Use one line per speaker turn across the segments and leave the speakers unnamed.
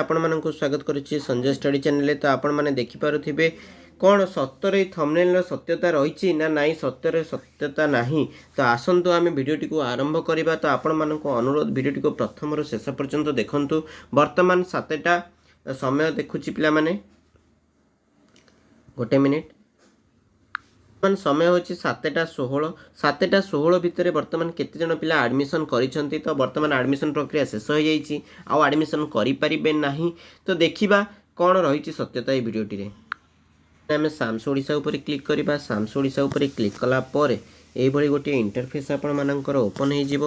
ଆପଣମାନଙ୍କୁ ସ୍ୱାଗତ କରୁଛି ସଞ୍ଜୟ ଷ୍ଟଡି ଚ୍ୟାନେଲରେ। ତ ଆପଣମାନେ ଦେଖିପାରୁଥିବେ, କ'ଣ ସତରେ ଏଇ ଥମ୍ବନେଲ୍ର ସତ୍ୟତା ରହିଛି ନା ନାହିଁ, ସତ୍ୟରେ ସତ୍ୟତା ନାହିଁ? ତ ଆସନ୍ତୁ, ଆମେ ଭିଡ଼ିଓଟିକୁ ଆରମ୍ଭ କରିବା। ତ ଆପଣମାନଙ୍କୁ ଅନୁରୋଧ, ଭିଡ଼ିଓଟିକୁ ପ୍ରଥମରୁ ଶେଷ ପର୍ଯ୍ୟନ୍ତ ଦେଖନ୍ତୁ। ବର୍ତ୍ତମାନ 7ଟା ସମୟ ଦେଖୁଛି ପିଲାମାନେ, ଗୋଟେ ମିନିଟ୍। ବର୍ତ୍ତମାନ ସମୟ ହେଉଛି 7ଟା 16। 7ଟା 16 ଭିତରେ ବର୍ତ୍ତମାନ କେତେ ଜଣ ପିଲା ଆଡ଼ମିସନ୍ କରିଛନ୍ତି? ତ ବର୍ତ୍ତମାନ ଆଡ଼ମିସନ୍ ପ୍ରକ୍ରିୟା ଶେଷ ହୋଇଯାଇଛି, ଆଉ ଆଡ଼ମିସନ୍ କରିପାରିବେ ନାହିଁ। ତ ଦେଖିବା କ'ଣ ରହିଛି ସତ୍ୟତା ଏଇ ଭିଡ଼ିଓଟିରେ। ଆମେ ସାମ୍ସ ଓଡ଼ିଶା ଉପରେ କ୍ଲିକ୍ କରିବା। ସାମ୍ସ ଓଡ଼ିଶା ଉପରେ କ୍ଲିକ୍ କଲା ପରେ ଏଇଭଳି ଗୋଟିଏ ଇଣ୍ଟରଫେସ୍ ଆପଣମାନଙ୍କର ଓପନ୍ ହେଇଯିବ।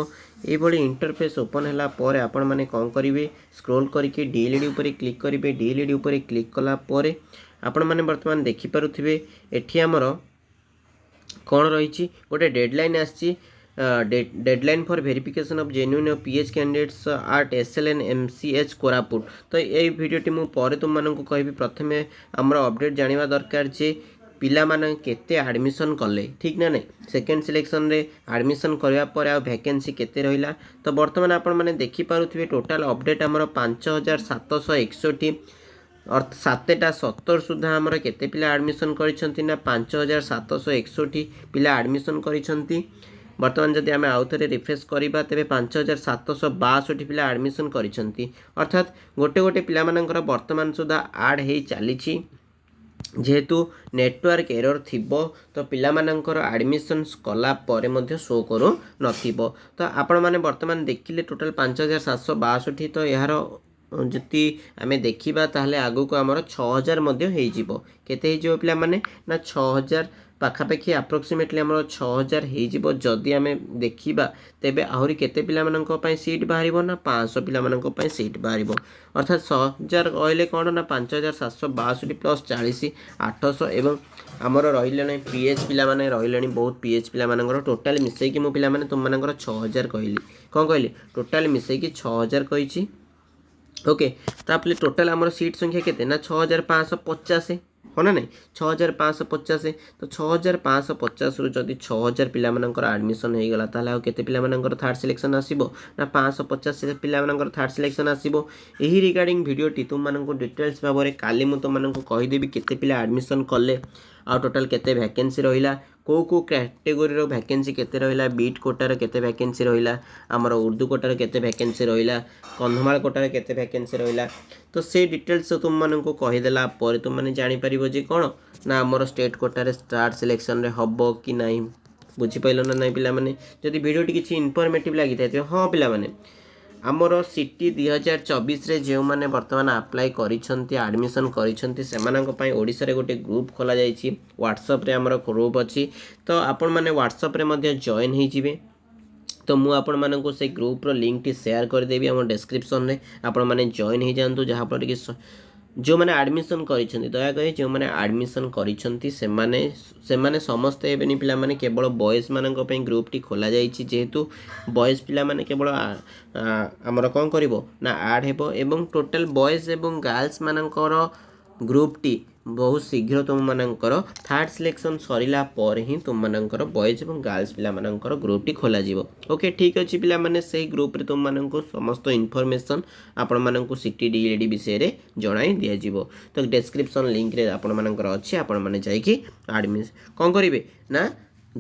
ଏଇଭଳି ଇଣ୍ଟରଫେସ୍ ଓପନ୍ ହେଲା ପରେ ଆପଣମାନେ କ'ଣ କରିବେ? ସ୍କ୍ରୋଲ୍ କରିକି ଡିଏଲ୍ଇଡ଼ି ଉପରେ କ୍ଲିକ୍ କରିବେ। ଡିଏଲ୍ଇଡ଼ି ଉପରେ କ୍ଲିକ୍ କଲା ପରେ ଆପଣମାନେ ବର୍ତ୍ତମାନ ଦେଖିପାରୁଥିବେ, ଏଠି ଆମର କ'ଣ ରହିଛି, ଗୋଟେ ଡେଡ଼ଲାଇନ୍ ଆସିଛି। Deadline for verification of genuine of PH candidates at SLNMCH Koraput. ତ ଏଇ ଭିଡ଼ିଓଟି ମୁଁ ପରେ ତୁମମାନଙ୍କୁ କହିବି। ପ୍ରଥମେ ଆମର ଅପଡ଼େଟ୍ ଜାଣିବା ଦରକାର ଯେ ପିଲାମାନେ କେତେ ଆଡ଼ମିସନ୍ କଲେ, ଠିକ୍ ନା ନାହିଁ? ସେକେଣ୍ଡ ସିଲେକ୍ସନରେ ଆଡ଼ମିସନ୍ କରିବା ପରେ ଆଉ ଭ୍ୟାକେନ୍ସି କେତେ ରହିଲା? ତ ବର୍ତ୍ତମାନ ଆପଣମାନେ ଦେଖିପାରୁଥିବେ, ଟୋଟାଲ୍ ଅପଡ଼େଟ୍ ଆମର 5761। ଅର୍ଥ 7ଟା 17 ସୁଦ୍ଧା ଆମର କେତେ ପିଲା ଆଡ଼ମିସନ୍ କରିଛନ୍ତି ନା 5761 ପିଲା ଆଡ଼ମିସନ୍ କରିଛନ୍ତି। ବର୍ତ୍ତମାନ ଯଦି ଆମେ ଆଉ ଥରେ ରିଫ୍ରେଶ୍ କରିବା, ତେବେ 5762 ପିଲା ଆଡ଼ମିସନ୍ କରିଛନ୍ତି। ଅର୍ଥାତ୍ ଗୋଟେ ଗୋଟେ ପିଲାମାନଙ୍କର ବର୍ତ୍ତମାନ ସୁଦ୍ଧା ଆଡ଼୍ ହେଇ ଚାଲିଛି। ଯେହେତୁ ନେଟୱାର୍କ ଏରର୍ ଥିବ, ତ ପିଲାମାନଙ୍କର ଆଡ଼ମିସନ୍ସ କଲା ପରେ ମଧ୍ୟ ଶୋ କରୁନଥିବ। ତ ଆପଣମାନେ ବର୍ତ୍ତମାନ ଦେଖିଲେ ଟୋଟାଲ୍ 5762। ତ ଏହାର ଯଦି ଆମେ ଦେଖିବା, ତାହେଲେ ଆଗକୁ ଆମର 6000 ମଧ୍ୟ ହେଇଯିବ। କେତେ ହେଇଯିବ ପିଲାମାନେ ନା 6000 ପାଖାପାଖି, ଆପ୍ରୋକ୍ସିମେଟଲି ଆମର 6000 ହେଇଯିବ। ଯଦି ଆମେ ଦେଖିବା, ତେବେ ଆହୁରି କେତେ ପିଲାମାନଙ୍କ ପାଇଁ ସିଟ୍ ବାହାରିବ ନା 500 ପିଲାମାନଙ୍କ ପାଇଁ ସିଟ୍ ବାହାରିବ। ଅର୍ଥାତ୍ 6000 କହିଲେ କ'ଣ ନା 5762 ପ୍ଲସ୍ 40, 800 ଏବଂ ଆମର ରହିଲେଣି ପି ଏଚ୍ ପିଲାମାନେ ରହିଲେଣି ବହୁତ। ପି ଏଚ୍ ପିଲାମାନଙ୍କର ଟୋଟାଲି ମିଶେଇକି ମୁଁ ପିଲାମାନେ ତୁମମାନଙ୍କର 6000 କହିଲି। କ'ଣ କହିଲି? ଟୋଟାଲି ମିଶେଇକି 6000 କହିଛି। ଓକେ, ତାପରେ ଟୋଟାଲ୍ ଆମର ସିଟ୍ ସଂଖ୍ୟା କେତେ ନା 6550, ହଁ ନା ନାହିଁ? 6550। ତ 6550ରୁ ଯଦି 6000 ପିଲାମାନଙ୍କର ଆଡ଼ମିସନ୍ ହେଇଗଲା, ତାହେଲେ ଆଉ କେତେ ପିଲାମାନଙ୍କର ଥାର୍ଡ଼ ସିଲେକ୍ସନ୍ ଆସିବ ନା 550 ପିଲାମାନଙ୍କର ଥାର୍ଡ଼ ସିଲେକ୍ସନ୍ ଆସିବ। ଏହି ରିଗାର୍ଡ଼ିଂ ଭିଡ଼ିଓଟି ତୁମମାନଙ୍କୁ ଡିଟେଲ୍ସ ଭାବରେ କାଲି ମୁଁ ତୁମମାନଙ୍କୁ କହିଦେବି, କେତେ ପିଲା ଆଡ଼ମିସନ୍ କଲେ ଆଉ ଟୋଟାଲ୍ କେତେ ଭ୍ୟାକେନ୍ସି ରହିଲା, କେଉଁ କେଉଁ କ୍ୟାଟେଗୋରୀର ଭ୍ୟାକେନ୍ସି କେତେ ରହିଲା, ବିଟ୍ କୋଟାର କେତେ ଭ୍ୟାକେନ୍ସି ରହିଲା, ଆମର ଉର୍ଦ୍ଦୁ କୋଟାର କେତେ ଭ୍ୟାକେନ୍ସି ରହିଲା, କନ୍ଧମାଳ କୋଟାରେ କେତେ ଭ୍ୟାକେନ୍ସି ରହିଲା। ତ ସେ ଡିଟେଲ୍ସ ତୁମମାନଙ୍କୁ କହିଦେଲା ପରେ ତୁମମାନେ ଜାଣିପାରିବ ଯେ କ'ଣ ନା ଆମର ଷ୍ଟେଟ୍ କୋଟାରେ ଥାର୍ଡ଼ ସିଲେକ୍ସନରେ ହେବ କି ନାହିଁ। ବୁଝିପାରିଲ ନା ନାହିଁ ପିଲାମାନେ? ଯଦି ଭିଡ଼ିଓଟି କିଛି ଇନଫର୍ମେଟିଭ୍ ଲାଗିଥାଏ ତେବେ, ହଁ ପିଲାମାନେ, ଆମର ସିଟି 2024ରେ ଯେଉଁମାନେ ବର୍ତ୍ତମାନ ଆପ୍ଲାଏ କରିଛନ୍ତି, ଆଡ଼ମିସନ୍ କରିଛନ୍ତି, ସେମାନଙ୍କ ପାଇଁ ଓଡ଼ିଶାରେ ଗୋଟେ ଗ୍ରୁପ୍ ଖୋଲାଯାଇଛି। ହ୍ୱାଟ୍ସଆପ୍ରେ ଆମର ଗ୍ରୁପ୍ ଅଛି। ତ ଆପଣମାନେ ହ୍ୱାଟ୍ସଆପ୍ରେ ମଧ୍ୟ ଜଏନ୍ ହେଇଯିବେ। ତ ମୁଁ ଆପଣମାନଙ୍କୁ ସେଇ ଗ୍ରୁପ୍ର ଲିଙ୍କଟି ସେୟାର କରିଦେବି ଆମ ଡେସ୍କ୍ରିପସନ୍ରେ। ଆପଣମାନେ ଜଏନ୍ ହେଇଯାଆନ୍ତୁ, ଯାହାଫଳରେ କି ଯେଉଁମାନେ ଆଡ଼ମିସନ୍ କରିଛନ୍ତି, ଦୟାକରି ଯେଉଁମାନେ ଆଡ଼ମିସନ୍ କରିଛନ୍ତି, ସେମାନେ ସେମାନେ ସମସ୍ତେ ହେବେନି ପିଲାମାନେ, କେବଳ ବଏଜ୍ମାନଙ୍କ ପାଇଁ ଗ୍ରୁପ୍ଟି ଖୋଲାଯାଇଛି। ଯେହେତୁ ବଏଜ୍ ପିଲାମାନେ କେବଳ ଆମର କ'ଣ କରିବ ନା ଆଡ଼୍ ହେବ ଏବଂ ଟୋଟାଲ୍ ବଏଜ୍ ଏବଂ ଗାର୍ଲସମାନଙ୍କର ଗ୍ରୁପ୍ଟି ବହୁତ ଶୀଘ୍ର ତୁମମାନଙ୍କର ଥାର୍ଡ଼ ସିଲେକ୍ସନ୍ ସରିଲା ପରେ ହିଁ ତୁମମାନଙ୍କର ବଏଜ୍ ଏବଂ ଗାର୍ଲସ ପିଲାମାନଙ୍କର ଗ୍ରୁପ୍ଟି ଖୋଲାଯିବ। ଓକେ, ଠିକ୍ ଅଛି ପିଲାମାନେ, ସେଇ ଗ୍ରୁପ୍ରେ ତୁମମାନଙ୍କୁ ସମସ୍ତ ଇନଫର୍ମେସନ୍ ଆପଣମାନଙ୍କୁ ସିଟି ଡିଏଲ୍ଇଡ଼ି ବିଷୟରେ ଜଣାଇ ଦିଆଯିବ। ତ ଡେସ୍କ୍ରିପସନ୍ ଲିଙ୍କରେ ଆପଣମାନଙ୍କର ଅଛି, ଆପଣମାନେ ଯାଇକି ଆଡ଼ମିସନ୍ କ'ଣ କରିବେ ନା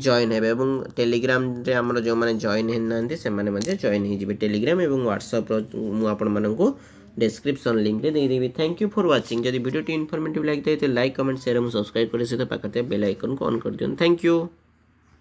ଜଏନ୍ ହେବେ ଏବଂ ଟେଲିଗ୍ରାମରେ ଆମର ଯେଉଁମାନେ ଜଏନ୍ ହେଇନାହାନ୍ତି, ସେମାନେ ମଧ୍ୟ ଜଏନ୍ ହେଇଯିବେ। ଟେଲିଗ୍ରାମ ଏବଂ ହ୍ୱାଟ୍ସଆପ୍ର ମୁଁ ଆପଣମାନଙ୍କୁ ଡେସ୍କ୍ରିପସନ୍ ଲିଙ୍କରେ ଦେଇଦେବି। Thank you for watching. ଯଦି ଭିଡ଼ିଓଟି ଇନଫର୍ମେଟିଭ୍ ଲାଗିଥାଏ, ତେବେ ଲାଇକ୍, କମେଣ୍ଟ, ସେୟାର ଏବଂ ସବସ୍କ୍ରାଇବ୍ କରି ସହିତ ପାଖରେ ଥିବା ବେଲ୍ ଆଇକନ୍କୁ ଅନ୍ କରିଦିଅନ୍ତୁ। Thank you.